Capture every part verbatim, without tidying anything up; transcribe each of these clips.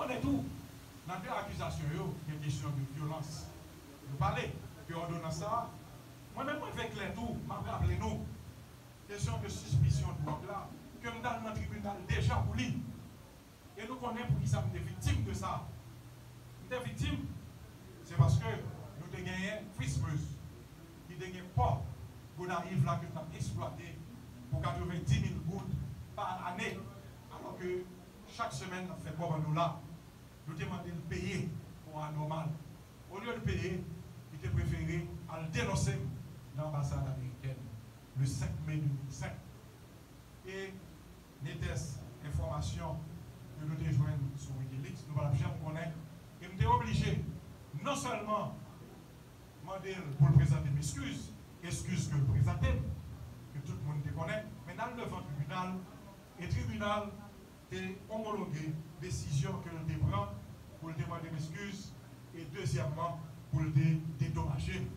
Konnen tou, nan de akizasyon yo, gen kesyon de vyolans. Nou pale ke òdonans sa a, mwen menm mwen vle klè tou, m ap raple nou, kesyon de sispisyon dwòg la, ke m t al nan tribinal deja pou li. E nou konnen poukisa m te viktim de sa. M te viktim, se paske nou te genyen Fritz Meuse, ki te gen pò Gonayiv la ke l t ap eksplwate pou katrevenndimil goud pa ane, alò ke chak semèn l ap fè kòb an dola. Nou te mande l peye pou anòmal. Olye l peye, li te prefere al denonse m nan anbasad amerikèn le senk me de mil senk. E netès enfòmasyon ke nou te jwenn sou Wikileaks, nou pa t ap janm konnen. E m te oblije non sèlman mande l pou l prezante m eskiz, eskiz ke l prezante m, ke tout moun te konnen, men n al devan tribinal, e tribinal te omologe desizyon ke l te pran pou l te mande m eskiz, e dezyèmman, pou l te dedomaje m.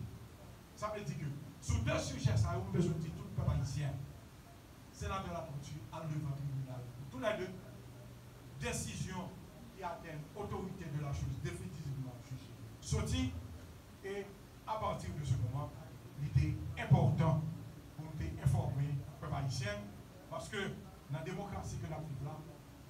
Sa vle di ke sou de sijè sa yo, m bezwen di tout pèp ayisyen, Senatè Latortue al devan tribinal pou toulède desizyon ki atenn otorite de la chose definitivman jije soti, e apati de se moman, li te enpòtan pou m te enfòme pèp ayisyen, paske nan demokrasi ke n ap viv la,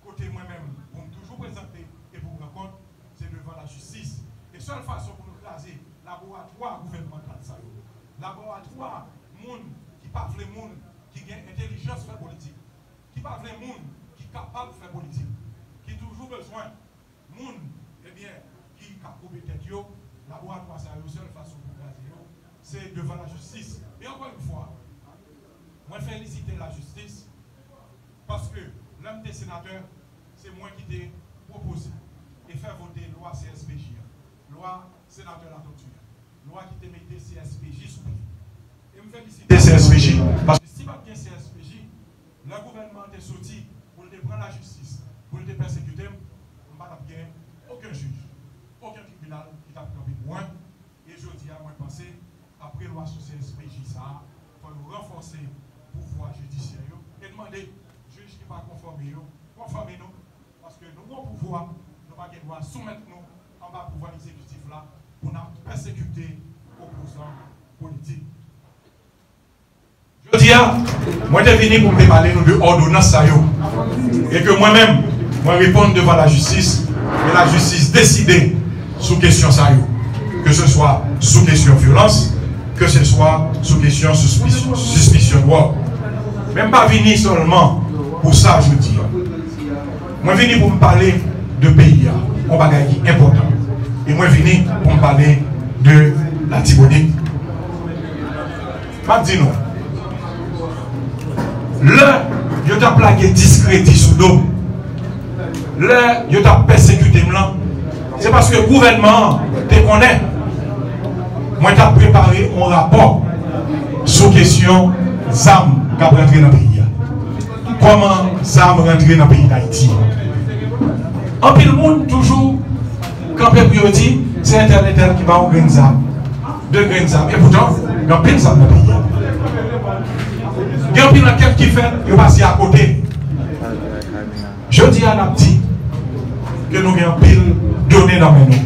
kote mwen menm, pou m toujou prezante e pou m rann kont, se devan lajistis. E sèl fason pou nou kraze laboratwa gouvènmantal sa yo, laboratwa moun ki pa vle moun ki gen entèlijans fè politik, ki pa vle moun ki kapab fè politik, ki toujou bezwen moun, ebyen, ki ka koupe tèt yo, laboratwa sa yo, sèl fason pou kraze yo, se devan lajistis. E ankò yon fwa, mwen felisite lajistis, paske lè m te senatè, se mwen ki te pwopoze e fè vote lwa C S P J a, lwa senatè Latortue a, lwa ki te mete C S P J sou pye. E m felisite C S P J, paske si pa t gen C S P J, lè gouvènman an te soti pou l te pran lajistis, pou l te pèsekite m, m pa t ap gen okenn jij, okenn tribinal ki t ap kanpe pou mwen. E jodi a, mwen panse, apre lwa sou C S P J sa a, fò nou ranfòse pouvwa jidisyè yo e n mande jij ki pa konfòme yo konfòme nou, paske nou gon pouvwa, nou pa gen dwa soumèt nou anba pouvwa egzekitif la pou n ap pèsekite opozan politik. Jodi a, mwen te vini pou m te pale nou de òdonans sa yo. E ke mwen menm, mwen reponn devan lajistis, e lajistis deside sou kesyon sa yo. Ke se swa sou kesyon vyolans, ke se swa sou kesyon sispisyon, sispisyon dwòg. Men m pa vini sèlman pou sa jodi a. Mwen vini pou m pale de peyi a, yon bagay ki enpòtan. E mwen vini pou m pale de Latibonit. M ap di nou, lè yo t ap lage diskredi sou do m, lè yo t ap pèsekite m lan, se paske gouvènman an te konnen mwen t ap prepare yon rapò sou kesyon zam k ap rantre nan peyi a. Kòman zam rantre nan peyi Dayiti? Anpil moun toujou kanpe pou yo di, se entèl, entèl ki ba w grenn zam, de grenn zam. E poutan, gen anpil zam nan peyi a. Gen anpil ankèt ki fèt, yo pase akote. Jodi a, n ap di ke nou gen anpil done nan men nou.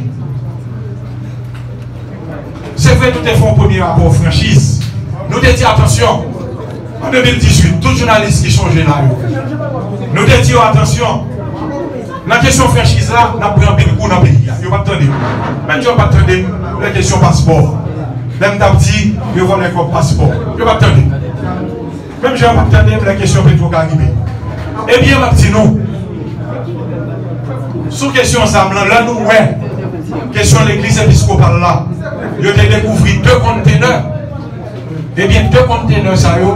Se vre, nou te fè yon premye rapò franchiz. Nou te di, atansyon, an de mil dizuit, tout jounalis ki sonje la yo, nou te di yo, atansyon, nan kesyon franchiz la, n ap pran anpil kou nan peyi a. Yo pa t tande m. Menm jan yo pa t tande m lè kesyon paspò. Lè m t ap di yo vòlè kòb paspò, yo pa t tande m. Menm jan yo pa t tande m lè kesyon Petro Caribe. Ebyen, m ap di nou, sou kesyon zam lan, lè nou wè kesyon legliz episkopal la, yo te dekouvri de kontenè. Ebyen, de kontenè sa yo,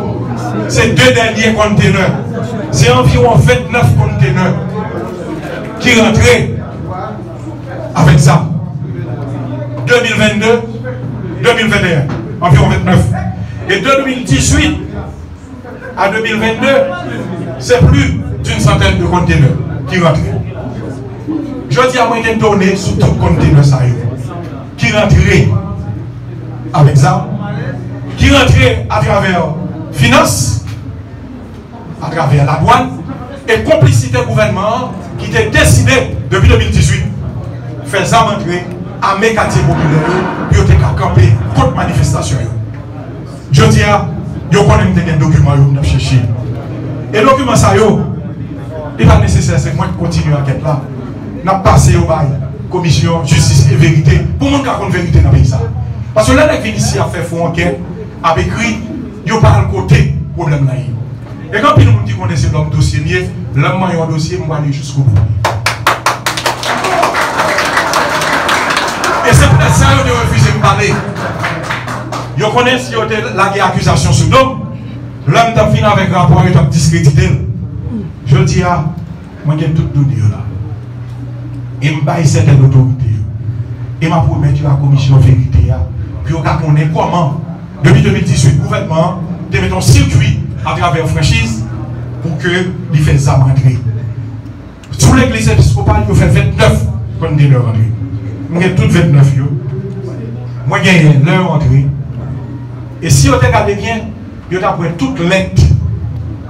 se de dènye kontenè. Se anviwon vennèf kontenè ki rantre avèk zam. De mil vennde, de mil venteyen, anviwon vennèf. E de de mil dizuit a de mil vennde, se plis d'une centaine de kontenè ki rantre. Jodi a, mwen gen done sou tout kontenè sa yo ki rantre avèk zam, ki rantre atravè finans, atravè ladwann, e konplisite gouvènman an ki te deside, depi de mil dizuit, fè zam antre, ame katye popilè yo, pou yo te ka kanpe kont manifestasyon yo. Jodi a, yo konnen m te gen dokiman yo m t ap chèche. E dokiman sa yo, li pa t nesesè se mwen k kontinye ankèt la. N ap pase yo bay Komisyon Jistis e Verite pou moun ka konn verite nan peyi sa. Paske lè nèg vin isi ap fè fo ankèt, ap ekri, yo pa al kote pwoblèm lan ye. E gen anpil moun ki konnen se lòm dosye m ye, lè m manyen yon dosye, m prale jiskobou. E se poutèt sa yo te refize m pale. Yo konnen si yo te lage akizasyon sou do m, lè m t ap vin avèk rapò, yo t ap diskredite l. Jodi a, mwen gen tout done yo la. E m bay sètèn otorite yo. E m ap remèt yo a Komisyon Verite a, pou yo ka konnen kòman, depi de mil dizuit, gouvènman an te mete yon sikui atravè franchiz pou ke li fè zam rantre. Sou legliz episkopal, yo fè vennèf kontenè rantre. Mwen gen tout vennèf yo. Mwen genyen lè yo antre. E si yo te gade byen, yo t ap wè tout lèt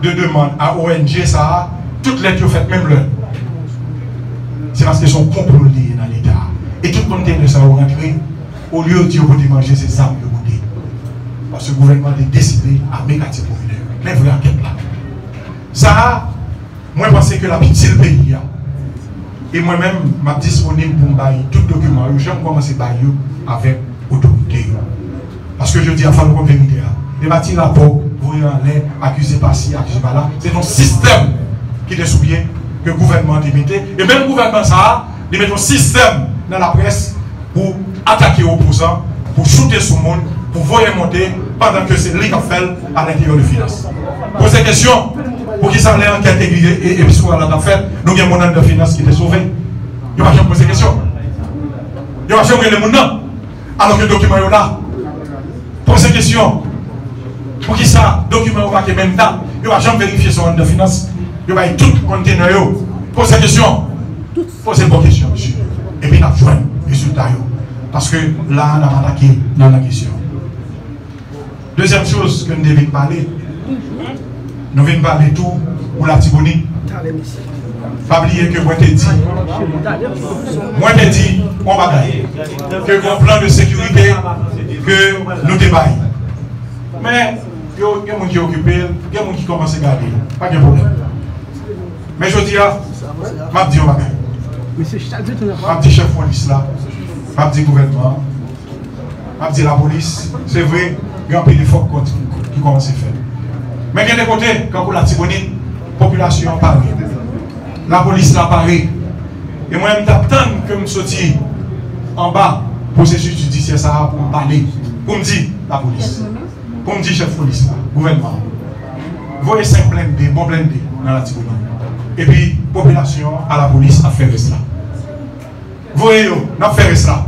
de demann a O N G sa a, tout lèt yo fèt menm lè. Se paske se yon konplo li ye nan Leta a. E tout kontenè sa yo rantre, olye yo di yo pote manje, se zam yo pote. Paske gouvènman an te deside ame katye popilè yo. Men vrè ankèt la. Sa a, mwen panse ke l ap itil peyi a. E mwen menm, m ap disponib pou m bay tout dokiman yo, jan m kòmanse bay yo avèk otorite yo. Paske jodi a, fò nou konn verite a. E pa ti rapò, voye anlè, akize pa si, akize pa la. Se yon sistèm ki te sou pye, ke gouvènman an te mete. E menm gouvènman sa a, li mete yon sistèm nan laprès pou atake opozan, pou choute sou moun, pou voye monte, pandan ke se li k ap fè l a lenteryè de finans. Poze kesyon, poukisa lè ankèt e, e, episkopal la t ap fèt, nou gen moun anndan finans ki te sove? Yo pa janm poze kesyon. Yo pa janm rele moun nan. Alò ke dokiman yo la. Poze kesyon. Poukisa dokiman yo pa gen menm dat? Yo pa janm verifye sa anndan finans. Yo bay tout kontenè yo. Poze kesyon. Poze bon kesyon, mesye. Epi n ap jwenn rezilta yo. Paske la a, n ap atake nan la kesyon. Dezyèm choz ke n te vin pale, nou vin pale tou pou Latibonit. Pa bliye ke mwen te di, mwen te di yon bagay, ke gen yon plan de sekirite ke nou te bay. Men, yo, gen moun ki okipe l, gen moun ki kòmanse gade l. Pa gen pwoblèm. Men jodi a, m ap di yon bagay. M ap di chèf polis la, m ap di gouvènman an, m ap di lapolis, se vre, gen anpil efò ki konti-, ki kòmanse fèt. Men gen de kote, kankou Latibonit, popilasyon an pare. Lapolis la pare. E mwen, m t ap tann ke m soti anba pwosesis jidisyè sa a pou m pale, pou m di lapolis, pou m di chèf polis la, gouvènman an, voye senk blende, bon blende nan Latibonit. Epi, popilasyon an a lapolis ap fè rès la. Voye yo, n ap fè rès la.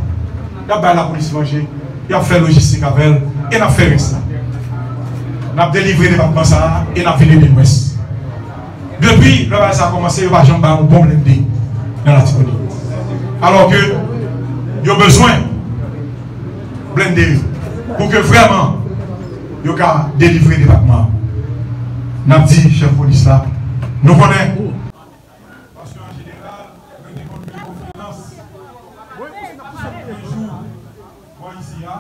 Y ap bay lapolis manje, y ap fè lojistik avè l, e n ap fè rès la. N ap delivre depatman sa a, e n ap vin ede Nwès. Depi lè bagay sa a kòmanse, yo pa janm bay yon bon blende nan Latibonit. Alò ke yo bezwen blende yo, pou ke vrèman yo ka delivre depatman an. N ap di chèf polis la, nou konnen, paske an jeneral, yo te konn fè konferans chak de jou bò isi a,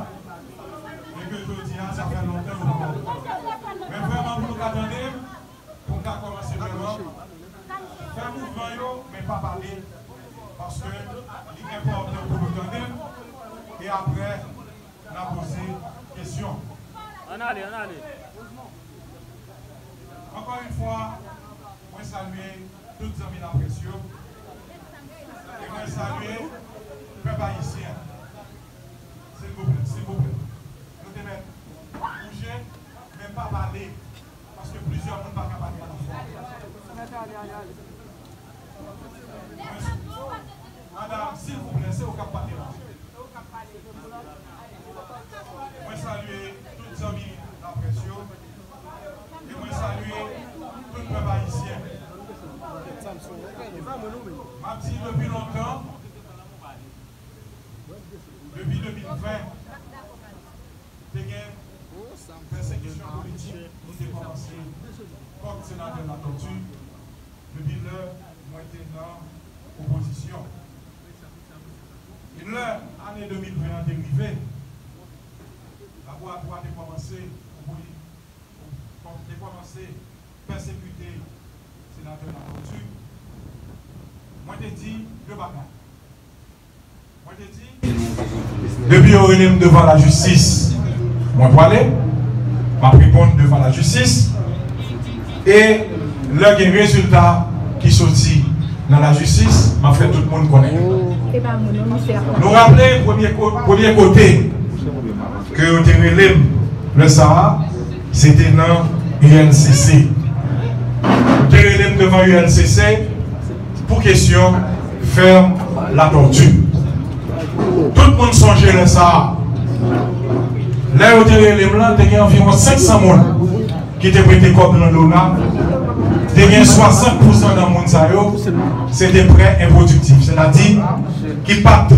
e ke jodi a, sa fè lontan nou pa wè. Men vrèman, pou nou ka tande m, pou m ka kòmanse vrèman, fè mouvman yo, men pa pale, paske li enpòtan pou nou tande m, e apre, n a poze kesyon. Ann ale, ann ale. Ankò yon fwa, mwen salye tout zanmi laprès yo. E mwen salye pèp ayisyen. Silvouplè, silvouplè. Nou te mèt bouje, men pa pale. Paske plizyè moun pa ka pale alafwa. Madam, silvouplè, se ou k ap pale la. Mwen salye tout zanmi laprès yo. E mwen salye tout pèp ayisyen. M ap di depi lontan, depi de mil ven, te gen pèsekisyon politik ki te kòmanse kont senatè Latortue. Depi lè Mwen te nan opozisyon. E lè ane de mil ven an te rive, laboratwa te kòmanse, te kòmanse pèsekite senatè Latortue. Mwen te di de bagay. Mwen te di, depi yo rele m devan lajistis, mwen prale, m ap reponn devan lajistis. E lè gen rezilta ki soti nan lajistis, m ap fè tout moun konnen. Nou raple premye ko-, premye kote ke yo te rele m lè sa a, se te nan U L C C. Yo te rele m devan U L C C pou kesyon Ferme Latortue. Tout moun sonje lè sa a. Lè yo te rele m lan, te gen anviwon senk san moun ki te prete kòb nan Lona. Te gen swasant pousan nan moun sa yo, se te prè enpwodiktif, sètadi ki pa t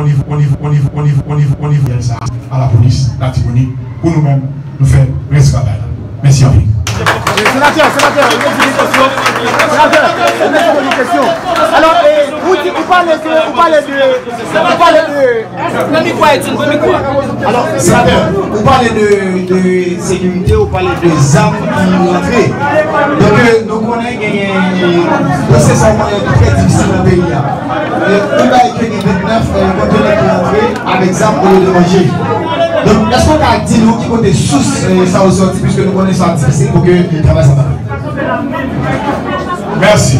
o nivo, o nivo, o nivo, o nivo, o nivo, o nivo, o nivo, sa a lapolis Latibonit, pou nou menm, nou fè rès travay la. Mèsi anpil. Senatè, senatè, ou gen kesyon? Senatè, ou gen kesyon? Alò, e, ou di, ou pale de, ou pale de, ou pale de Pran mikwo a, Edson, pran mikwo a. Alò, senatè, ou pale de, de sekirite, ou pale de zam ki rantre. Donk, euh, nou konnen genyen, euh, dosye sa w konnen ki trè difisil nan peyi a. Euh, ou bay ke gen vennèf, euh, kontenè ki rantre avèk zam olye de manje. Donk, èske w ka di nou ki kote sous, euh, sa yo sòti, piske nou konnen sa difisil pou ke, euh, travay sa ta fèt? Mèsi.